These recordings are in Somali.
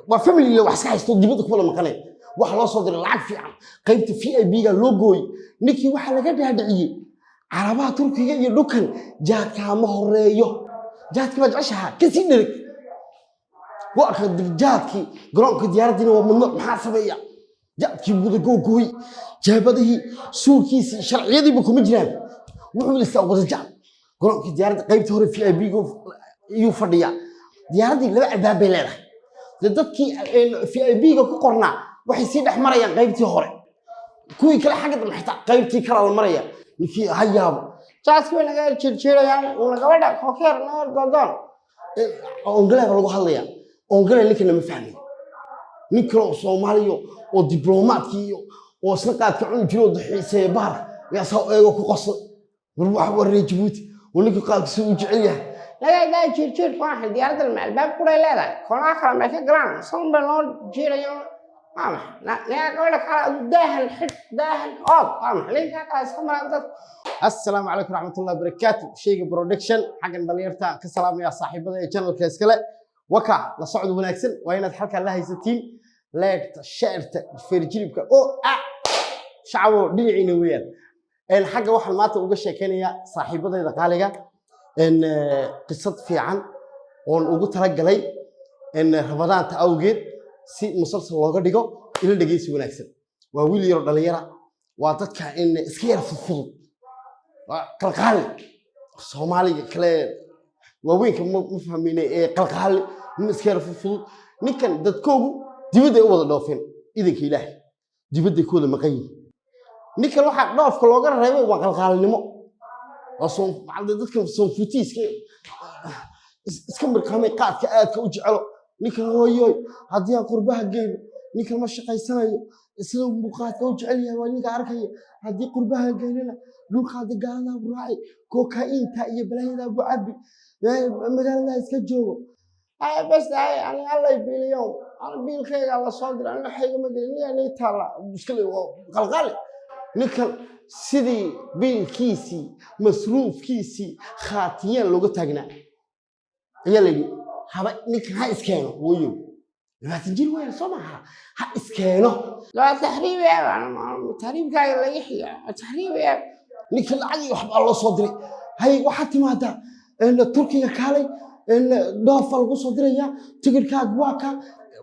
Waa family wax iska haysto, dibadda ku wada maqanay. Waxa loo soo diray lacag fiican, qaybta VIP-ga loo gooyey. Ninkii waxaa laga dhaadhiciyey Carabaha, Turkiga iyo dhukan jaadkaa ma horeeyo. Jaadkii baa jeceshaha, kasii dhereg. Waa ka jaadkii garoonka diyaaraddiina waa mamnuuc. Maxaa sameeya? Jaadkii wada googooy, jeebadihii, suulkiisii, sharciyadiiba kuma jiraan. Wuxuu listaa wada jaad. Garoonkii diyaaradda qaybta hore VIP-ga iyuu fadhiyaa. Diyaaraddii laba albaab bay leedahay. Dee dadkii VIP-ga ku qornaa waxay sii dhex marayaan qaybtii hore, kuwii kale xagga dambe xitaa qaybtii kale la maraya. Ninkii ha yaabo. Jaadkii bay naga jirjiirayaan una gabadha kokeer naga doondoon. Ongale baa lagu hadlayaa, ongale ninkana ma fahmayo. Nin kale oo Soomaaliyo oo diblomaadkii iyo oo isla qaadka cuni jiro oo xiiseeya bahalka yaa saa eego ku qosla. War wax warree Jabuuti oo ninka qaadka si uu jecel yahay. Laga daa jirjiir. Waxay diyaaradda ma albaab quray leedahay? Koonaa kale may ka galaan? San bay noo jiirayo. Waa maxay naga gabadha kale adu daahan xidh, daahan ood? Waa maxay ninkaa kale iska maraan dadku? Assalaamu calaykum raxmatullahi wabarakaatu. Shayga Production xaggan dhalinyarta ka salaamaya, saaxiibada ee channelka iskale. Waka la socod wanaagsan. Waa inaad halkan la haysatiin leegta, shareta, feerjilibka oo ah shacabo dhinaciina weeyaan. Xagga waxaan maanta uga sheekaynayaa saaxiibadayda qaaliga qisad fiican oon ugu talagalay Ramadaanta awgeed si musalsal looga dhigo. Ila dhegeysi wanaagsan. Waa wiil yaro dhalinyara, waa dadka iska yara fudfudud, waa qalqaali. Soomaaliga kale waaweynka ma fahmayne ee qalqaali, nin iska yara fudfudud. Ninkan dadkoogu dibadday u wada dhoofeen, idanka Ilaahay dibadday ku wada maqan yihiin. Ninkan waxaa dhoofka looga reebay waa qalqaalinimo. Waa soon dadka soonfutiiska iska mirqaamay, qaadka aadka u jecelo. Ninkan hooyoy, haddii aan qurbaha geyno, ninkan ma shaqaysanayo, sida buu qaadka u jecel yahay. Waa ninka arkaya, haddii qurbaha geynana dhulkaadi gaaladaa buu raaci, kokainta iyo balaayadaa buu cabbi, magaaladaa iska joogo. Ay bas ay ani allay biiliyo, ani biilkayga la soo diray, ani waxayga ma gelin niga nii taalla. Iska le waa qalqaali. Ninkan sidii biilkiisii, masruufkiisii khaatiyaan looga taagnaa ayaa la yidhi haba ninkan ha iskeeno. Hooyo, 20 jir weyn soo maaha, ha iskeeno. Waa tahriibaya, tahriibkaaga laga xiga, tahriibaya. Ninka lacagii waxbaa loo soo diray. Hay, waxaad timaadaa Turkiga, kaalay, dhoofa lagu soo dirayaa, tigidhkaaga waa ka.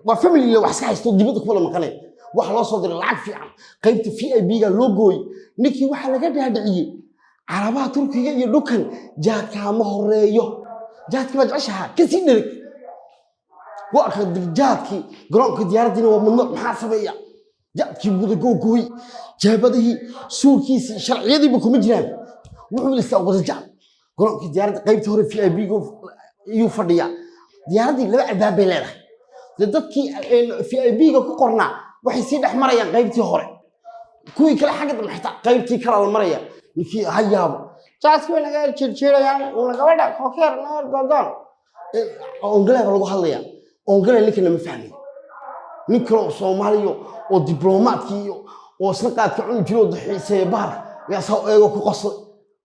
Waa family wax iska haysto, dibadda ku wada maqanay. Waxa loo soo diray lacag fiican, qaybta VIP-ga loo gooyey. Ninkii waxaa laga dhaadhiciyey Carabaha, Turkiga iyo dhukan jaadkaa ma horeeyo. Jaadkii baa jeceshaha, kasii dhereg. Waa ka jaadkii garoonka diyaaraddiina waa mamnuuc. Maxaa sameeya? Jaadkii wada googooy, jeebadihii, suulkiisii, sharciyadiiba kuma jiraan. Wuxuu listaa wada jaad. Garoonkii diyaaradda qaybta hore VIP-ga iyuu fadhiyaa. Diyaaraddii laba albaab bay leedahay. Dee dadkii VIP-ga ku qornaa waxay sii dhex marayaan qaybtii hore, kuwii kale xagga dambe xitaa qaybtii kale la maraya. Ninkii ha yaabo. Jaadkii bay naga jirjiirayaan una gabadha kokeer naga doondoon. Ongale baa lagu hadlayaa, ongale ninkana ma fahmayo. Nin kale oo Soomaaliyo oo diblomaadkii iyo oo isla qaadka cuni jiro oo xiiseeya bahalka yaa saa eego ku qoslay.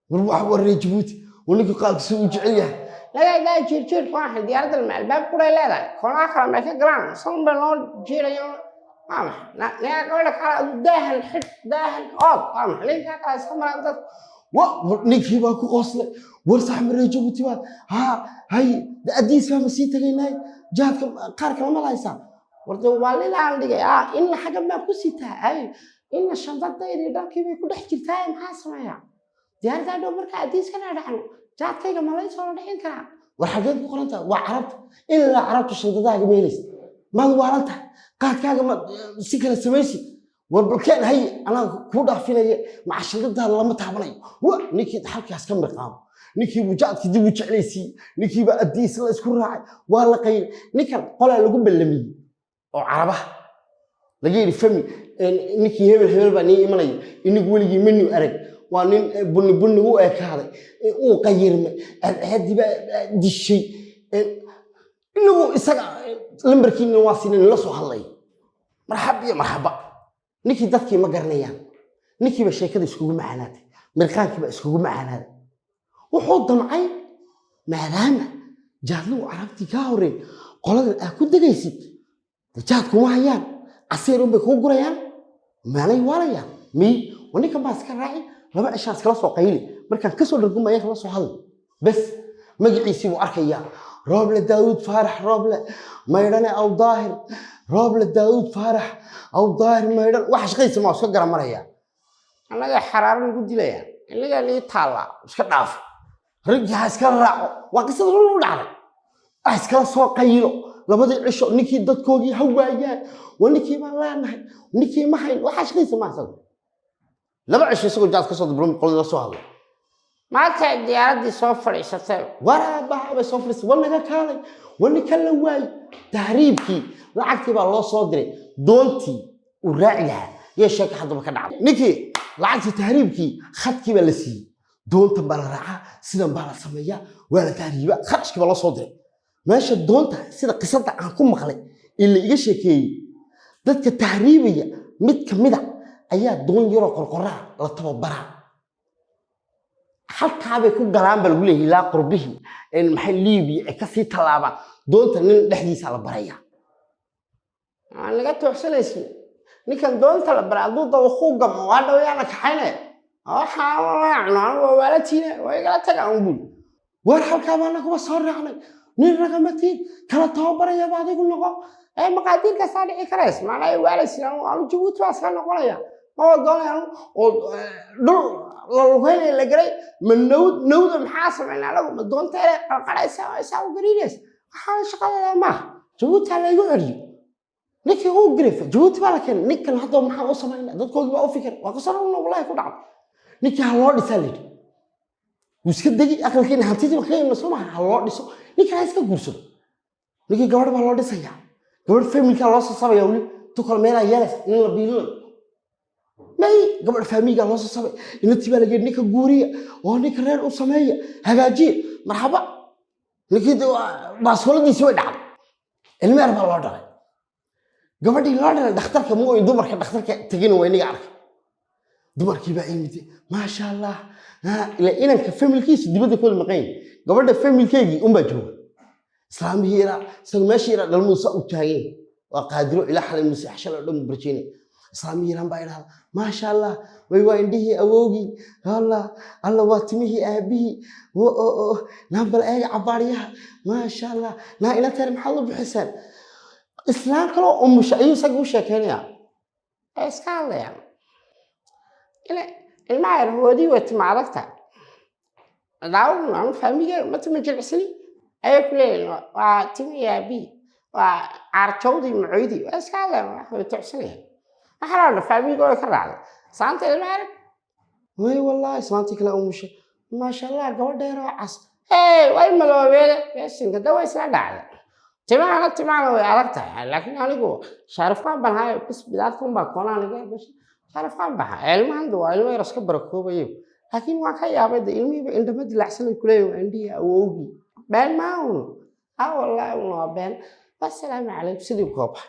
War wax warree Jabuuti oo ninka qaadka si uu jecel yahay. Laga daa jirjiir. Waxay diyaaradda ma albaab quray leedahay? Koonaa kale may ka galaan? San bay noo jiirayo. Waa maxay naga gabadha kale adu daahan xidh, daahan ood? Waa maxay ninkaa kale iska maraan dadku? Wa ninkii baa ku qoslay. War sax maree Jabuuti baa ha hay Adiis baa ma sii tagaynay? Jaadka qaar kale ma lahaysaa? Warde waa lilaan dhigay inna xaggan baan ku sitaa, ay inna shandadaydii dharkii bay ku dhex jirtaa. Maxaa sameeyaa diyaaraddaa dhow markaa Adiis ka dhaadhacno? Jaadkayga ma lay soo dhixin karaa? War xageed ku qoran tahay? Waa Carabta, ilaa Carabta shandadaaga ma helaysa. Maad waalan tahay? Qaadkaaga ma si kale samaysi? War balkeen hay, anaa kuu dhaafinaya, maca shandadaada lama taabanayo. Wa ninkii halkaas ka mirqaamo. Ninkii buu jaadkii dib u jeclaysiiyey. Ninkiiba Adiis la isku raacay, waa la qaylay. Ninkan qolaa lagu ballamiyey oo Carabaha laga yidhi fami ninkii hebel hebel baa nii imanaya. Inagu weligii manu arag, waa nin bunni bunni u ekaaday, uu qayirmay, cadceeddii baa dishay. Inagu isaga lambarkiina waa siinin la soo hadlay. Marxab iyo marxaba. Ninkii dadkii ma garanayaan. Ninkiiba sheekada iskugu macaanaatay, mirqaankiiba iskugu macaanaaday. Wuxuu damcay, maadaama jaadluhu Carabtii kaa horreyn, qoladan aad ku degaysid. Jaad kuma hayaan, casiir un bay kuu gurayaan, maalay waalayaan. Miy wa ninkan baa iska raaci, 2 cishaan iskala soo qayli, markaan kasoo dhargumaya kala soo hadli. Bes, magaciisii buu arkayaa: Rooble Daawuud Faarax Rooble Maydhane Aw Daahir, Rooble Daawuud Faarax Aw Daahir Maydhan. Waxa shaqadiisa ma iska garamaraya. Annaga xaraaro nagu dilayaan, innagaa nii taallaa. Iska dhaaf, raggii ha iskala raaco. Waa qisada run u dhacday. Ha iskala soo qayilo labadii cisho, ninkii dadkoogii ha waayaan, waa ninkii baan leenahay, ninkii ma hayn. Waxaa shaqadiisa ma isagu. 2 cisho isagoo jaad kasoo dublan, qoladii la soo hadlay. Maanta diyaaraddii soo fadhiisatay. Waraabaha bay soo fadhiistay, war naga kaalay, war ninkan la waayey. Tahriibkii lacagtii baa loo soo diray, doontii uu raaci lahaa. Yee, sheeka haddaba ka dhacday. Ninkii lacagtii tahriibkii khadkii baa la siiyey, doontan baa la raacaa, sidan baa la sameeyaa, waa la tahriibaa. Kharashkii baa loo soo diray meesha doonta. Sida qisada aan ku maqlay ee la iga sheekeeyey, dadka tahriibaya mid ka mida ayaa doon yaroo qorqoraa la tababaraa, halkaabay ku galaan baa lagu leeyahay, ilaa qurbihii maxay Liibiya ay kasii tallaabaan. Doonta nin dhexdiisa la baraya. Aan naga tooxsanaysin. Ninkan doonta la baray hadduu daba ku gamo, waa dhow yaana kaxayne. Waxaa cunaan waa waalatiine, waa igala tagaan bul. War halkaa baa naguba soo raacnay, nin ragamatiin kala tababarayaba adigu noqo. Ee maqaadiirkaasaa dhici karays, macnaa ay waalaysin. Anu Jabuuti baa iska noqonaya, ma doonaya anu oo dhul la lugeynaya la galay. Ma nawd nawda maxaa samaynaa anagu? Ma doonta inay qarqaraysa oo isaa u gariiraysa? Waxaan shaqadeeda maaha. Jabuuti ha laygu celiyo. Ninkii uu garefa Jabuuti baa la keenay. Ninkan hadda maxaa u samaynaa? Dadkoodii baa u fikir. Waa qasaruna wallahi ku dhacday. Ninkii ha loo dhisaa layidhi, wuu iska degi aqalkiina, hantidii baa kaga iman, soo maha? Ha loo dhiso ninkan, ha iska guursado. Ninkii gabadh baa loo dhisayaa, gabadh familkaa loo sasabaya, weli tu kale meelaa yeelaysa nin la biilinayo may. Gabadh faamigaa loo sasabay, inantii baa lageeyey. Ninka guuriya oo ninka reer u sameeya, hagaajiya, marxaba. Ninkii baaskooladiisi way dhacday, ilmeer baa loo dhalay. Gabadhii loo dhalay dhakhtarka ma oyn, dumarka dhakhtarka tegina waa inaga arkay. Dumarkii baa imid, maasha Allah. Ila inanka familkiisu dibadda kooda maqan yahay, gabadha familkeygii unbaa jooga. Islaamihii yaraa, isaga meeshii yaraa dhalmuu saa u taagan yahay. Waa qaadiro ilaa xalay museexshala oo dhan barjeynay. Islaamihii yaraan baa idhahda, maasha Allah, way waa indhihii awowgii, Allah Allah, waa timihii aabihii, o o o, naa bal eega cabaaryaha, maasha Allah, naa inanteer maxaad u bixiseen? Islaam kaloo umusha ayuu isaga u sheekeynayaa. Ay iska hadlayaan. Ilmaha yar hoodii way tima adagta daawun. Anu faamiga ma tima jilicsani ayay ku leeyihin, waa timi aabii, waa caarjawdii, macoydii. Waa iska hadlayaan, wax way tucsanayaan. Waxaa la dha faamiga way ka raacday saanta ilmaha yar. Way wallaahi, islaantii kale umusha, maasha Allah, gabadheer oo cas. Hey, way maloobeede beeshinka da way isla dhacday. Timahana timahana way adag tahay, laakiin anigu Shaarifkaan baan hayo bas, bidaartan baa koonaan iga gashay. Shaarifkaan baa haya. Ilmahan waa ilmo yar iska barakoobayo, laakiin waan ka yaabay de ilmihiiba indhama dilacsanay kuleeyahay, waa indhihii awowgii. Been maa un ha, wallaahi un waa been. Assalaamu calaykum, sidii kooba.